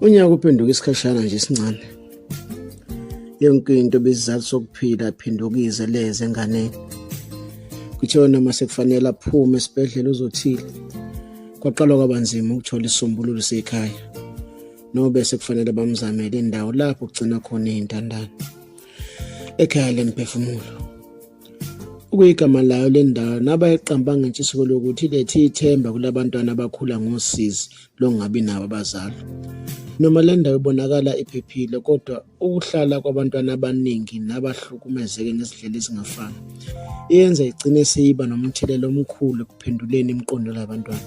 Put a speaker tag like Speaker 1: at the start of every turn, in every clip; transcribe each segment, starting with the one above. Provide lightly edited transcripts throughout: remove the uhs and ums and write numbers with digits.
Speaker 1: Unyaka uphenduka isikhashana nje esincane. Yonke into besizathu sokuphila phendukize leze enganeni. Kuthiwa noma sekufanele aphume esibhedlela uzothile. Kwaqala kwaba nzima ukuthola isisombululo sekhaya. Nobe sekufanele bamzamele indawo lapho kugcina khona izintandane. Ekhaya lemphefumulo. Okuyigama layo le ndawo nabayiqamba ngentshiseko yokuthi ilethe ithemba kulabantwana abakhula ngosizi lokungabi nabo abazali. Noma le ndawo ibonakala iphephile kodwa ukuhlala kwabantwana abaningi nabahlukumezeke ngezindlela ezingafani iyenza igcine seyiba nomthelela omkhulu ekuphenduleni imiqondo labantwana.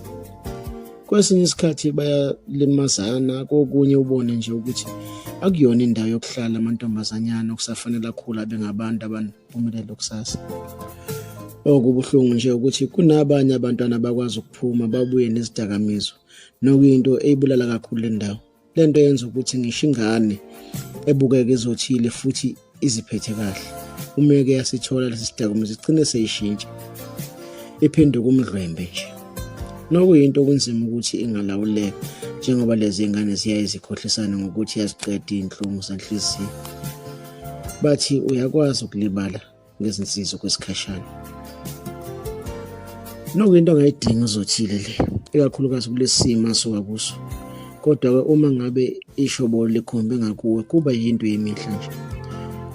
Speaker 1: Kwesinye isikhathi bayalimazana, kokunye ubone nje ukuthi akuyona indawo yokuhlala amantombazanyana okusafanele akhule abe ngabantu abanempumelelo kusasa. Okubuhlungu nje ukuthi kunabanye abantwana abakwazi ukuphuma babuye nezidakamizwa, nokuyinto eyibulala kakhulu le ndawo. Le nto yenza ukuthi ngisho ingane ebukeka izothile futhi iziphethe kahle, uma eke yasithola lesi sidakamizwa igcine seyishintsha iphenduka umdlwembe nje. Nokuyinto okunzima ukuthi ingalawuleka njengoba lezi ngane ziyaye zikhohlisane ngokuthi yaziqeda iy'nhlungu zenhliziyo. Bathi uyakwazi ukulibala ngezinsiza okwesikhashana. Nokuyinto ongayidingi uzothile le, ikakhulukazi kulesi simo asuka kuso. Kodwa-ke uma ngabe ishobolo likhombe ngakuwe kuba yinto yemihla nje.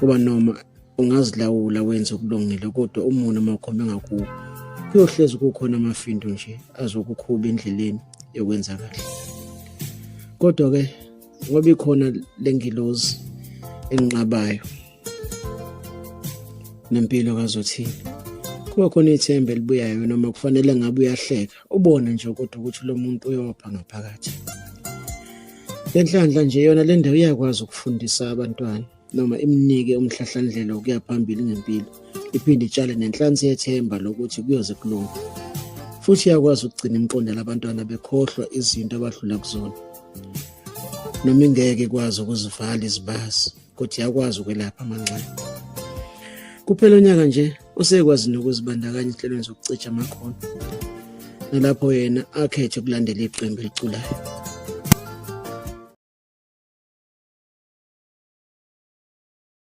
Speaker 1: Kuba noma ungazilawula wenze okulungile kodwa umona uma ukhombe ngakuwe kuyohlezi kukhona amafindo nje azokukhuba endleleni yokwenza kahle. Kodwa-ke ngoba ikhona lengilozi enqabayo nempilo kaZothile. Kuba khona ithemba elibuyayo noma kufanele ngabe uyahleka, ubone nje kodwa ukuthi lo muntu uyopha ngaphakathi. Le nhlanhla nje yona le ndawo iyakwazi ukufundisa abantwana noma imnike umhlahlandlela wokuya phambili ngempilo, iphinde itshale nenhlansi yethemba lokuthi kuyoze kulunge. Futhi iyakwazi ukugcina imiqondo labantwana bekhohlwa izinto abadlula kuzona. Noma ingeke ikwazi ukuzivala izibazi. Kodwa iyakwazi ukwelapha amanxeba. Kuphela unyaka nje usekwazi nokuzibandakanya ezinhlelweni zokucija amakhono, nalapho yena akhethe ukulandela iqembu eliculayo.